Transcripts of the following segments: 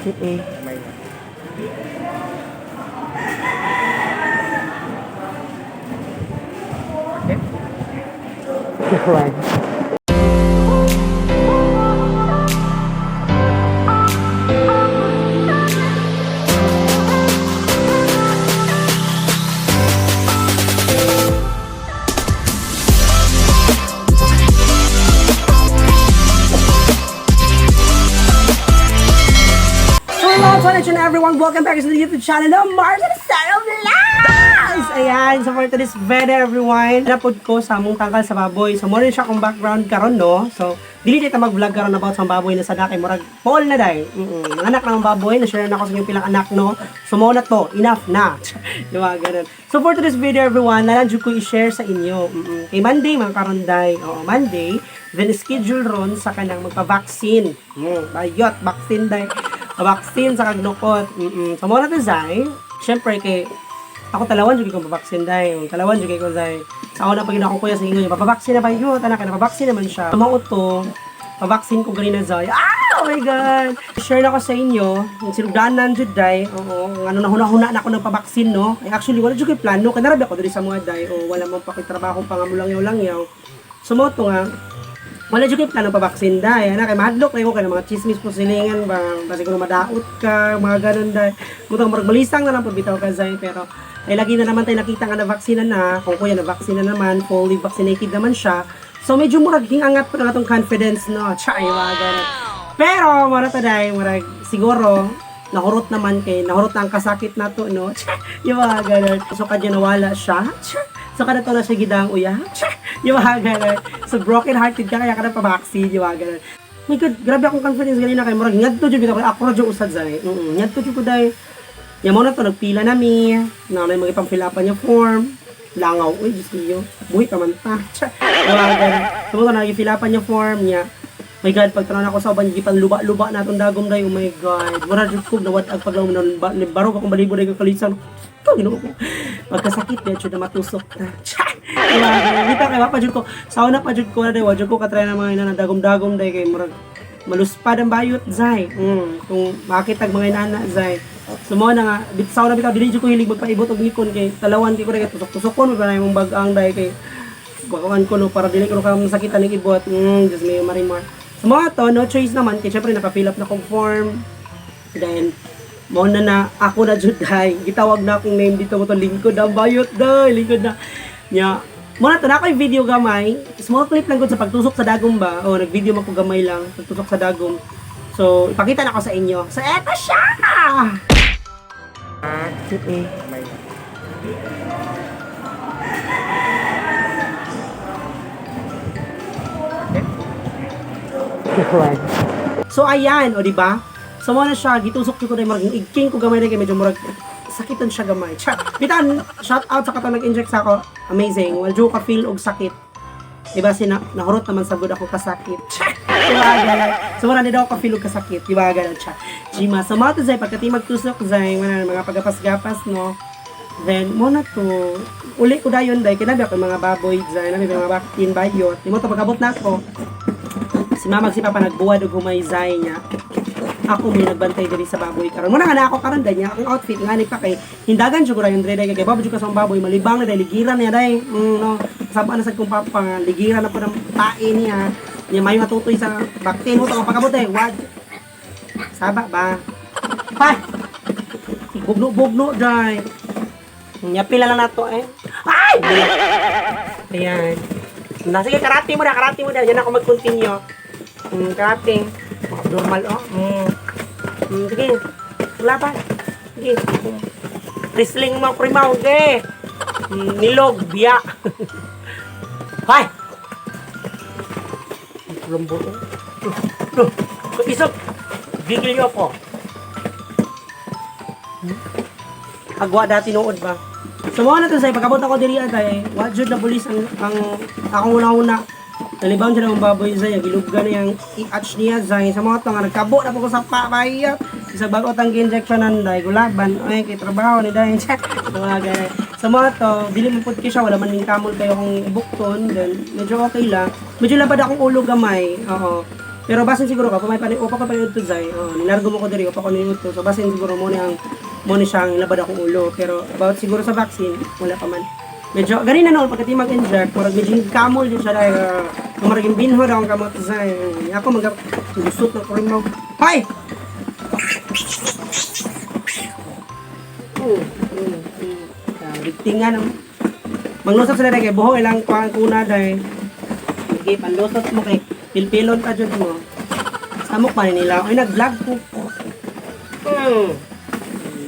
Kamay na. Okay? One. Hello, to everyone! Welcome back to the YouTube channel ng Mars and Sarah Vlogs! Ayan, so for today's video, everyone, napod ko sa among tangkal sa baboy. So, more siya akong background karon no? So, dili tayo mag-vlog karon about sa baboy na sada kay murag Paul na day. Mga anak ng baboy, na-share na ako sa inyong pilang anak, no? So, mo na to. Enough na. Diba, ganun. So, for today's video, everyone, nalang ko i-share sa inyo. Kay Monday, mga karonday. Oo, Monday. Then, schedule ron sa kanang magpa-vaccine. Bayot, vaccine day. Vaccine sa kagnukot. So, mo na to, Zay. Siyempre, kay ako talawan jud ko pa-vaccine dai. Talawan jud ko zay. Sa ako na pag akong kuya sa ingon, papabaksin na ba yun? Tanak na naman siya. Mao to, pa-vaccine ko ganina zay. Ah, oh my God. Share na ko sa inyo, yung sinugdanan jud dai. Oo, ang ano na huna-huna na ako ng pa-vaccine no. Eh, actually wala jud koy plano kay narabi ako diri sa mga dai o wala man pa koy trabaho pa nga mulangyaw-langyaw. So mo to nga, wala jud koy plano pa-vaccine dai. Ana kay mahadlok na ko kay mga chismis po silingan ba, basi kuno madaot ka, mga ganun dai. Mutang murag malisang na lang pud bitaw ka zay, pero ay lagi na naman tayo nakita nga na vaccine na, kung kuya na vaccine na naman, fully vaccinated naman siya. So medyo murag hingangat po na atong confidence no. Chay, mga ganun. Pero mura ta dai, murag siguro nahurot naman kay nahurot na ang kasakit na to no. Yung mga ganun. So kadya nawala siya. So kada to na siya gidang uya. Yung mga ganun. So broken hearted ka kaya ka na pa-vaccine, yung mga ganun. My God, grabe akong confidence ganina kay murag ngadto jud bitaw kay ako ra jud usad zay. Ngadto jud ko dai. Yan mo na to, nagpila nami, na may mga ipang-fill upan yung form. Langaw, uy, Diyos mio, buhi pa man ta. Diba, ganun. So, mo to, nag-fill upan yung form niya. My God, pagtanong ako sa uban, gipan luba-luba na itong dagom day. Oh my God. Mura jud ko, nawad ang paglaom na barog akong balibo day kakalisan. Ito, ginoo ko. Pagkasakit, medyo na matusok na. Diba, ganun. Dito, kaya pa jud ko. Sa una pa jud ko na day, wa jud ko katry na mga ina na dagom-dagom day kay murag maluspad ang bayot zay. Kung makita ang mga inana zay. So mo na nga bitsaw na bitaw dili jud ko hilig magpaibot og ngipon kay talawan kay ko kay tusok-tusokon ba na imong bag-ang day kay bakuan ko no para dili ko ka masakitan ng ibot. Just may marimar. So mo to no choice naman kay syempre naka-fill up na kong form. Then mo na na ako na jud day. Gitawag na akong name dito mo to lingkod ang bayot day, lingkod na. Nya mo na to na ako'y video gamay. Small clip lang gud sa pagtusok sa dagom ba. O nag-video man ko gamay lang pagtusok sa dagom. So ipakita na ko sa inyo. So eto siya. Kamay na. Okay? One. So ayan, o di ba? So mo na siya gitusok ko na murag igking ko gamay na kay medyo murag sakiton siya gamay. Char. Bitan, shout out sa katong nag-inject sa ako. Amazing. Wal ka feel og sakit. Diba sina nahurot naman sa gud ako kasakit. Char. Diba ganun? So wala na daw ako feel og kasakit. Diba ganun siya. Jima, so mga to zay pagkati magtusok zay mga mga pagapas-gapas no. Then mo na to uli ko dayon day kinabi ako yung mga baboy zay nabi mga baktin bayot. Di mo to pagabot na ako si mama si papa nagbuwad og humayzay niya. Ako may nagbantay diri sa baboy karon. Muna nga na ako karon day niya akong outfit nga ni pa kay hindagan jud ko ra yung dre day kay baboy jud ka sa akong baboy malibang na day ligiran niya day. No. Kasama na sad kong papa nga ligiran na po ng tae niya. Niya may matutoy sa baktin mo to pagabot day. Wad. Saba ba? Pa. Bugno-bugno day. Nya pila lang nato eh. Ay! Ayan. Na, sige, karate mo na, karate mo na. Yan ako mag-continue. Karate. Normal, oh. Sige. Wala pa. Sige. Wrestling mo, primaw, okay. Nilog, biya. Hay! Lumbo, oh. Oh, isok. Gigil niyo ako. Agwa dati nood ba? So mo na to say pagabot ako diri atay, wa jud na pulis ang akong una-una. Nalibang jud ang baboy zay, gilubgan niya ang i-atch niya zay. Sa mga to nga nagkabo na po ko sa pabayat. Sa bago tang gi-injectionan day, gulaban ay kay trabaho ni day. Mga ganun. Sa mga to, dili mo pud siya wala man ning kamol kayo kung bukton, then medyo okay lang. Medyo labad akong ulo gamay. Oo. Pero basin siguro ka, pumay pa upa ko pa to zay. Oh, nilargo mo ko diri, upa ko ni to. So basin siguro mo ni ang mo ni siyang labad akong ulo. Pero about siguro sa vaccine, wala pa man. Medyo gani na noon pagkati mag-inject, murag medyo kamol din siya dahil murag yung binhod akong kamot zay. Ako mag gusot ng kurimaw. Hoy! Tingnan ang manglusot sila dahil kay buho ilang kuang kuna dahil. Sige, panlusot mo kay pilpilon ka dyan mo. Samok pa nila. Ay, nag-vlog ko.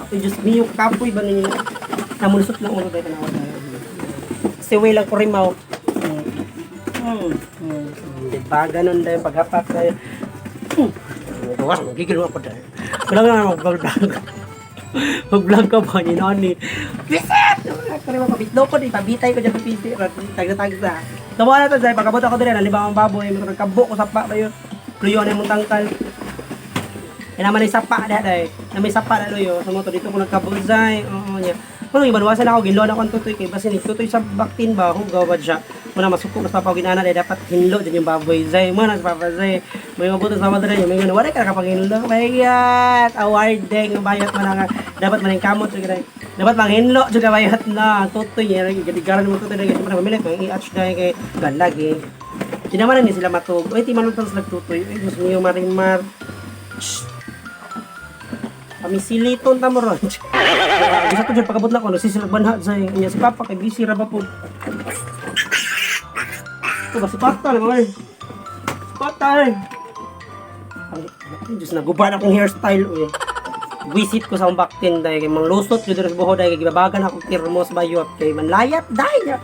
Ako, Diyos mio, kapoy ba ninyo? Namulusot lang ulo dahil tanawa dahil. Siway lang ko rimaw. Diba, ganun dahil paghapak dahil. Gawas, magigil ako dahil. Wala nga mag-vlog. Mag-vlog ka ba? Ni Nani. Visit! Kaya mo, ko, ipabitay ko dyan sa PC. Tagsa-tagsa. Tawa na to, Zay. Pagkabot ako din, naliba ang baboy. Nagkabo ko sa pa ba yun. Luyo na yung tangkal. Kaya naman ay sapa na dahil. Na may sapa na luyo. Sa moto dito ko nagkabo, Zay. Oo niya. Kung ibaluwasan ako, ginlo na akong tutoy kay basin tutoy sa baktin ba, hugaw ba siya. Muna masuko mas papaw ginana dahil dapat hinlo dyan yung baboy, Zay. Muna sa papa, Zay. May mabuto sa madre niya. May gano'n, wala ka kapag hinlo. My God! Awarding ang bayot mo na nga. Dapat man kamot. Dapat manghinlo juga bayot na. Tutoy niya. Gadigaran mo tutoy. Dahil mamili ko yung i-atch dahil kay galag eh. Di naman na sila matug. Uy, ti man sila tutoy. Uy, Diyos mio, marimar. Shh. Pamisiliton ta mo ron. Gusto ko dyan pagkabot lang ko, nagsisilag banha sa inya si Papa kay busy ra ba po. Ito ba si Papa lang ay. Si Papa ay. Ay, Diyos, naguban akong hairstyle uy. Wisit ko sa akong baktin dahil kay manglusot jud sa buho dahil kay gibabagan ako tirmos bayot kay manlayat dahil.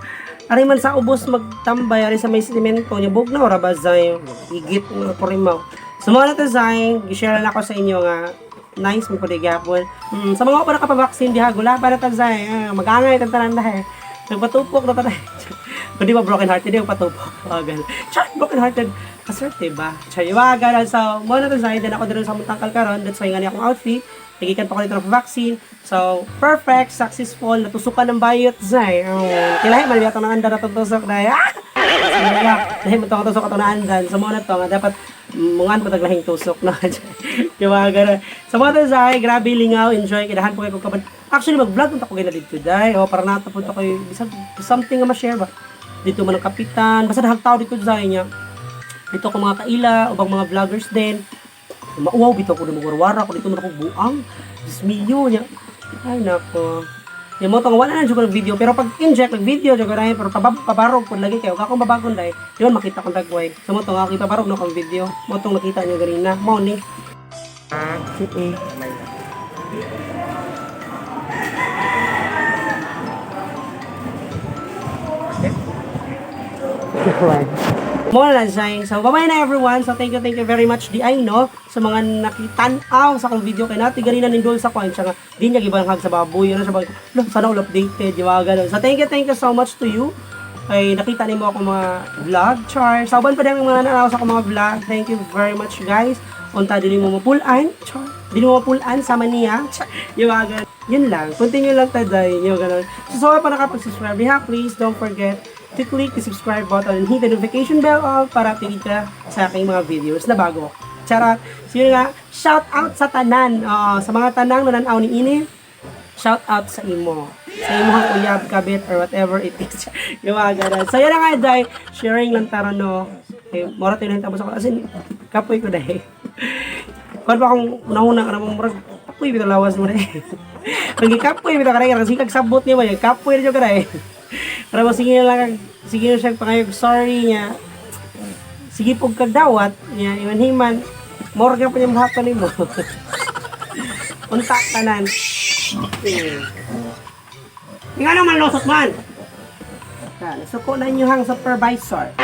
Ari man sa ubos magtambay ari sa may semento nya bugnaw ra ba zay igit nga kurimaw. So mga na to zay, gi-share lang ako sa inyo nga nice mo pud gyapon. Sa mga pa nakapabaksin diha gula para ta zay, magangay tan tanan dahil. Nagpatupok na tanan. Kundi ba broken hearted yung patupok. Oh, ganun. Char, broken hearted. Kaserte ba? Char, yung mga ganun. So, mo na to zay, then ako dito sa mutangkal karon. That's why nga niya akong outfit. Nagikan pa ko dito ng vaccine. So, perfect, successful, natusukan ng bayot, zay. Oh, kilahi, mali atong nanganda na itong tusok na. Ah! Wala, lahi mo itong tusok atong naandan. So, mo na to, nga dapat mungan pa taglahing tusok na. Yung mga ganun. So, mga to, zay, grabe, lingaw, enjoy, kidahan po kayo kung kaban. Actually, mag-vlog ko kayo na dito, day. O, para natapon to kayo, something nga ma-share ba? Dito man ang kapitan, basta dahang tao dito, zay niya. Dito ko mga kaila, ubang mga vloggers din. Mauwaw, bitaw ko na magwarwara ko dito man ako buang. Diyos mio niya. Ay, nako. Yung mo tong wala na jud ko video pero pag inject nag video jud ko na pero pabarog pud lagi kayo akong babagon dai yun makita kong dagway so mo tong ako ipabarog no kong video mo tong nakita niyo ganina mo ni May Mo na lang siya. So, bye-bye na everyone. So, thank you very much di ay, no? Sa mga nakitan-aw sa akong video kay natin. Ganina nindol sa kwan. Siya nga, di niya gibanghag sa baboy. Ano siya ba? Lo, sana all updated. Di ba? Ganun. So, thank you so much to you. Ay, nakita niyo mo ako mga vlog, char. Sauban pa din ang mga nananaw sa akong mga vlog. Thank you very much, guys. Unta, dili mo mapulaan, char. Dili mo mapulaan sa maniya. Char. Yung mga ganun. Yun lang. Continue lang tayo dahil yung ganun. So, sa pa nakapag-subscribe ha, please don't forget to click the subscribe button and hit the notification bell all para updated ka sa aking mga videos na bago. Charot. So yun nga, shout out sa tanan. Oo, sa mga tanang nananaw ni ini, shout out sa imo. Sa imuhang uyab, kabit, or whatever it is. Yung mga ganun. So yun na nga, Day. Sharing lang taro, no. Okay, mora tayo lang tapos ako. As in, kapoy ko, Day. Kung pa akong unang-una ka na murag, kapoy, bitaw lawas mo, Day. Nagikapoy, bitaw ka na. Kasi kagsabot niya ba yun? Kapoy na dyan ka, Day. Pero mo, sige na lang, sige na siya pangayog, sorry niya. Sige po kagdawat, niya, iman-himan, more ka pa niya mahapon nimo. Unta tanan. Nga naman lusot man. Nasuko na inyo hang supervisor.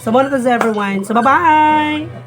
So, muna to sa everyone. So, bye-bye!